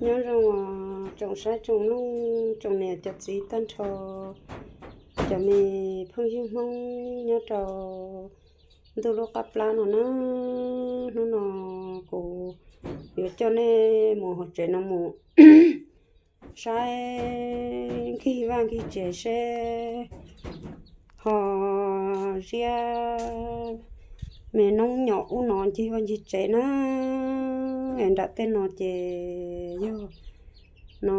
Nyob zoo os tsoom saib tsoom mloog tsoom niam cov txiv tag nrho, cov me phooj ywg Hmoob nyob rau ntuj lub qab plab no na. Hnub no kuv yuav coj nej mus hauv tsev no mus saib nkig vaj nkig tsev seb ho ziab me noob nyom ub no ncig vaj ncig tsev na. Es nram tej no ces yog no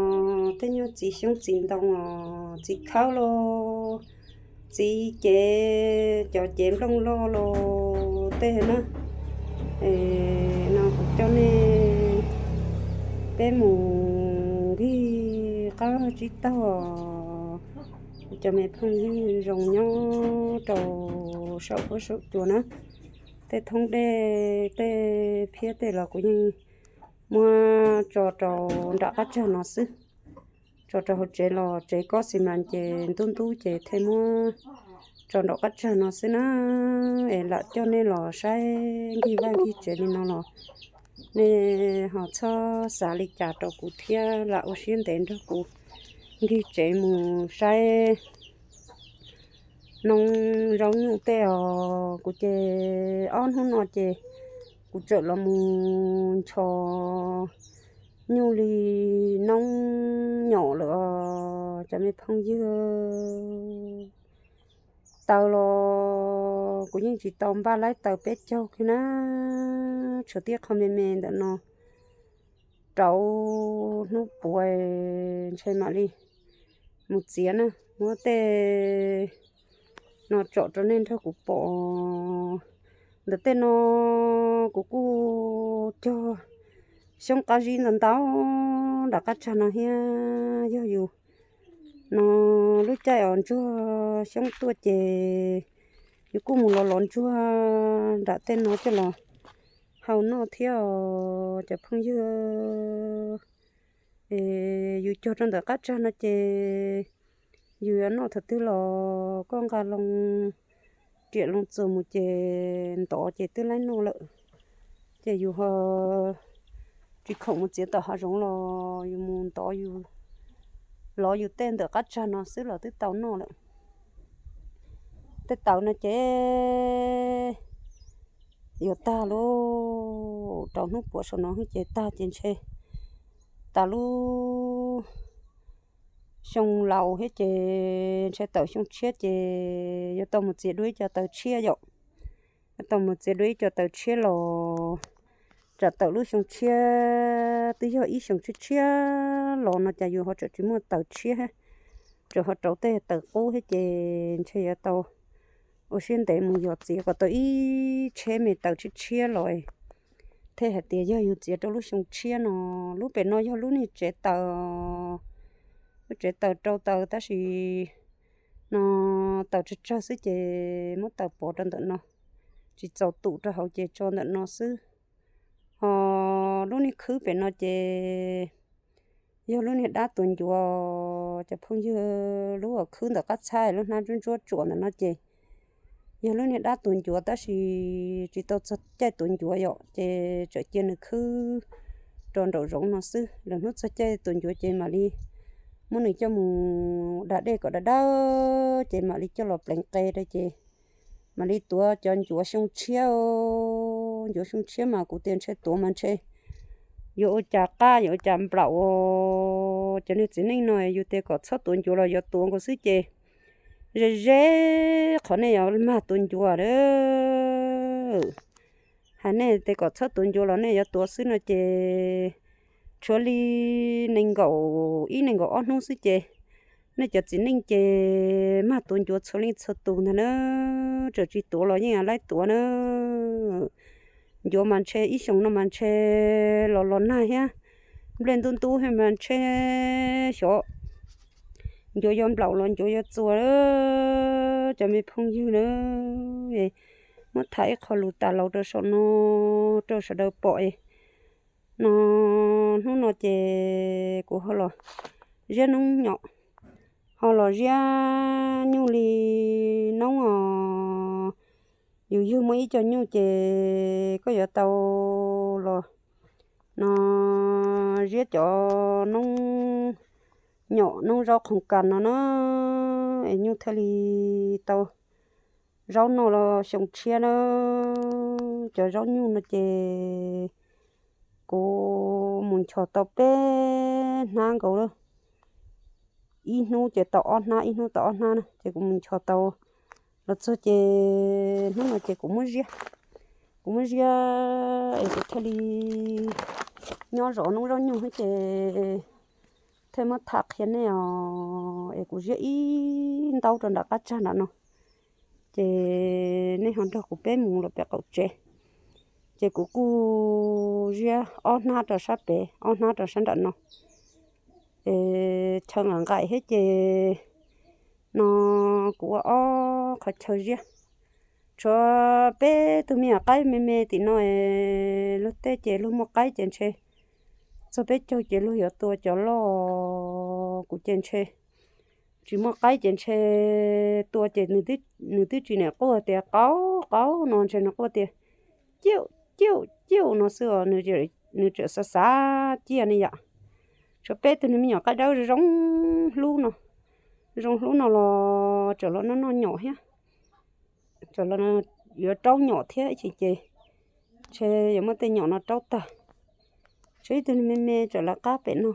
tej nyuag txiv xyoob txiv ntoo os, txiv khawb los txiv cev, cov cev nplooj loj los tej na. Es no kuv coj nej peb mus nkig qab tsib taug, kuv cov me phooj ywg zoo nyob rau saum huab saum cua na. Tej thoob dej tej phiab tej los kuv yeej muab tso rau nram qab tsag no xwb. Tso rau hauv tsev los tsev kob xi mas ces ntub ntub ces thiaj muab tso nram qab tsag no xwb na. Es lam coj nej los saib nkig vaj nkig tsev li no los nej ho txhob xav li cas rau kuv thiab lam ua siab ntev nrog kuv nkig tsev mus saib noob zaub nyuj tej os. Kuv ces ob hnub no ces kuv tseem los mus nchos nyuj li noob nyom lawm os cov me phooj ywg. Taws los kuv yeej tsis tau npaj laib taws peb caug kiag na, tshuav tib qho me me ntawm no. Rau hnub puav ntshe mam li mus txiav na, muab tej no tsom rau nej nrog kuv pom. Ntawm tej no kuv kuj cog xyoob qab zib ntau ntau nram qab tsag no thiab. Yog yus no lub caij os ntsuag xyoob tuaj ces yus kuj mus los los ntsuag nram tej no coj los hau noj thiab os cov phooj ywg. Es yus cog rau ntawm qab tsag no ces yus yuav noj thaum twg los koj nqa loo riam loo txuas mus ces ntov ces twb laib noj lawm. Ces yus ho tsis khoom mus txiav tom hav zoov los yus mus ntov yus, lov yus tej ntawm qab tsag no xwb los twb tau noj lawm. Tej taws no ces yuav tag lauj, rau hnub puav saum no ces tag ces ntshe tas lub xyoo laus thiab ces ntshe tawm xyoo tshiab ces yuav tau mus txiav dua ib co taws tshiab yom. Yuav tau mus txiav dua ib co taws tshiab los tsam tawm lub xyoo tshiab twb yog ib xyoos tshiab tshiab los no cas yus ho tseem tsis muaj taws tshiab thiab, tseem ho rauv tej taws qub thiab ces ntshe yuav tau ua siab ntev mus yos txiav kom tau ib tsheb me taws tshiab tshiab los thiaj hais tias yog yus txiav rau lub xyoo tshiab no. Lub pem no yog lub niag tsev taws, lub tsev taws rau taws tab sis no taws tsawg tsawg xwb ces muab taws pov rau ntawm no, tsis txaus tum rau hauv ces tso ntawm no xwb. Ho lub niag khwb pem no ces yog lub niag dab tuav ncuav, cov phooj ywg, lub khwb ntawm qab txhab lub hnab ntsuab ntsuab tsuam ntawm no ces yog lub niag dab tuav ncuav tab sis tsis tau txog caij tuav ncuav yom, ces tseem cia nws khwb rau nraum zoov no xwb. Lwm hnub txog caij tuav ncuav ces mam li muab nws coj mus da dej kom dawb dawb ces mam li coj los pleev qe rau ces mam li tuav cov ncuav xyoo tshiab. Ncuav xyoo tshiab mas kuv tias ntshe tuav mas ntshe yuav ua cas qab yuav ua cas nplaum. Cov niag txiv neej no yus tias kom txhob tuav ncuav los yuav tuav nkaus xwb ces ze ze qhov nej yuav mag tuav ncuav a. Hais nej tias kom txhob tuav ncuav los nej yuav tuav xwb no ces tshuav li nees nkaum ib nees nkaum ob hnub xwb ces nej cov txiv neej ces mag tuav ncuav txhua leej txhua tus ntag na. Tseem tsis tuav los yeej laib tuav na. Ncuav mas ntshe ib xyoos no mas ntshe los los nag thiab, nplej ntub ntub thiab mas ntshe xyov ncuav yuav nplaum los ncuav yuav txuas. Cov me phooj ywg na, muab tham ib qho lus tas laus rau saum no rau sawv daws pom no. Hnub no ces kuv ho los ziab noob nyom, ho los ziab nyuj li noob os. Yus yug muaj ib co nyuj ces koj yuav tau los no ziab cov noob nyom noob zaub qhoov kas no na, es nyuj thiaj li tau zaub noj los xyoo tshiab na. Cov zaub nyuj no ces kuv mus nchos tau peb hnab nkaus lawm, ib hnub ces tau ob hnab, ib hnub tau ob hnab na, ces kuv mus nchos tau los txog ces hnub no ces kuv muab ziab, kuv muab ziab es kuv thiaj li nyob zov noob zaub nyuj xwb ces thiaj muab tham qhia nej os. Es kuv ziab ib ntaub rau nram qab tsag nram no, ces nej ho nrog kuv peb mus los pem qaum tsev. Ces kuv kuj ziab ob hnab rau sab pem, ob hnab rau sab nram no. Es chaw nqaim nqaim thiab ces no kuv ua ob qhov chaw ziab. Tshuav peb tug me nyuam qaib me me tim no es luag tej ces luag muaj qaib ces ntshe txog peb caug ces luag yuav tua cov loj, kuv ces ntshe tsis muaj qaib ces ntshe tua ces nws twb tsis niam quaj tias qaub qaub no, ntshe nws quaj tias ciuj ciuj ciuj no xwb os. Nws tseem xav xav ciaj ne yom. Tshuav peb tug me nyuam qaib dawb zoo hlub no, zoo hlub no los tseem los noj noj nyom thiab, tseem los yuav raub nyom thiab ces, ces ntshe yuav muab tej nyom no raub tag. Tshuav ib tug me me tseem lawv qab pem no,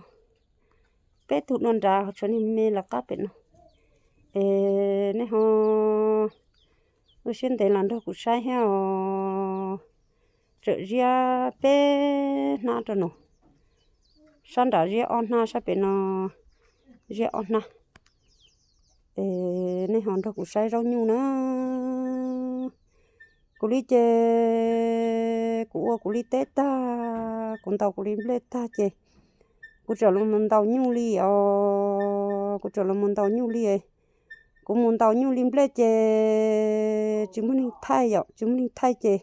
peb tug dua nrad tshuav me me lawv qab pem no. Es nej ho lub siab ntev los nrog kuv saib thiab os. Tseem ziab peb hnab rau no, sab nrad ziab ob hnab, sab pem no ziab ob hnab. Es nej ho nrog kuv saib zaub nyuj na. Kuv li ces kuv ua kuv li teb tag, kuv ntaus kuv li nplej tag ces kuv tseem los mus ntaus nyuj li os, kuv tseem los mus ntaus nyuj li. Kuv mus ntaus nyuj li nplej ces tsis muaj neeg thaij yom, tsis muaj neeg thaij ces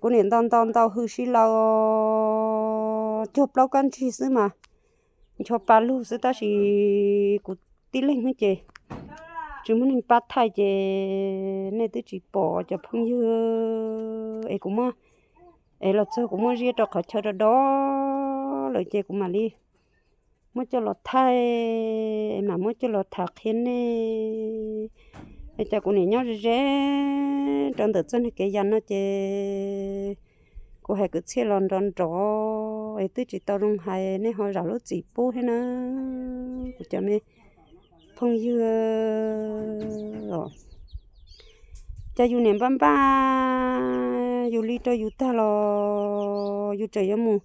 kuv niam ntaus ntaus ntaus hws si laws cog plaub kab ntsig xwb mas ncho pa lug xwb tab sis kuv tib leeg xwb ces tsis muaj neeg pab thaij ces nej twb tsis pom cov phooj ywg. Es kuv muab, es los txog kuv muab ziab rau qhov chaw do do lawm ces kuv mam li muab coj los thaij, es mam muab coj los tham qhia nej. Es cas kuv niam nyob ze ze rau ntawm txoj niag kev yas no ces kuv hais kwv txhiaj los nrov nrov es twb tsis tau zoo hais, nej ho zam lub txim pub thiab na kuv cov me phooj ywg os. Cas yus niam npaj npaj yus li rau yus tag los yus tseem yuav mus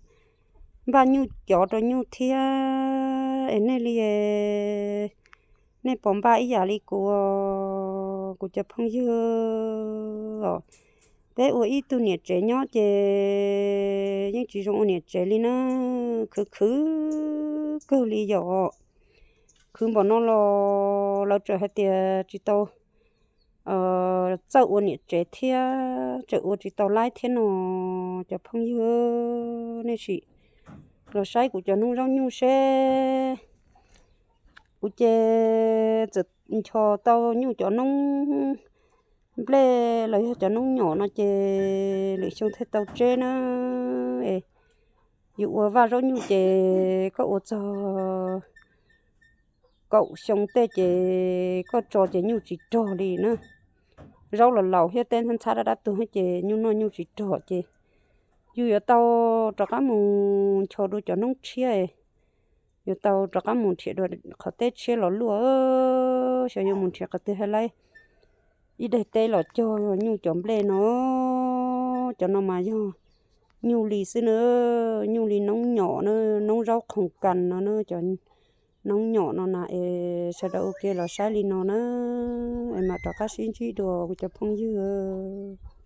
npaj nyuj cov rau nyuj thiab es nej li, nej puas npaj ib yam li kuv, kuv cov phooj ywg os? Peb ua ib tug niam tsev nyob ces yeej tsis zoo ua niam tsev li na, khwv khwv kawg li yom. Khwv npaum no los lawv tseem hais tias tsis tau txawj ua niam tsev thiab tseem ua tsis tau laib thiab no. Cov phooj ywg, nej sim los saib kuv cov noob zaub nyuj seb. Kuv ces txawm nchos tau nyuj cov noob nplej los yog cov noob nyom no ces lwm xyoo thiaj tau tseb na. Es yus ua vaj zaub nyuj ces koj ua txog kaum xyoo tej ces koj tso ces nyuj tsis rog li na. Zaub los laus thiab tej ntxhab dab dab tuag ces nyuj noj nyuj tsis rog ces yus yuav tau rov qab mus nchos dua cov noob tshiab, yuav tau rov qab mus nrhiav dua qhov teb tshiab los luaj. Xyov yuav mus nrhiav qhov twg hais laib ib daim teb los cog nyuj cov nplej no. Cov no mas yog nyuj li xwb na, nyuj li noob nyom na, noob zaub qhoos kas no na, cov noob nyom no na es sawv daws ua ke los saib li no na, es mam rov qab sib ntsib dua kuv cov phooj ywg.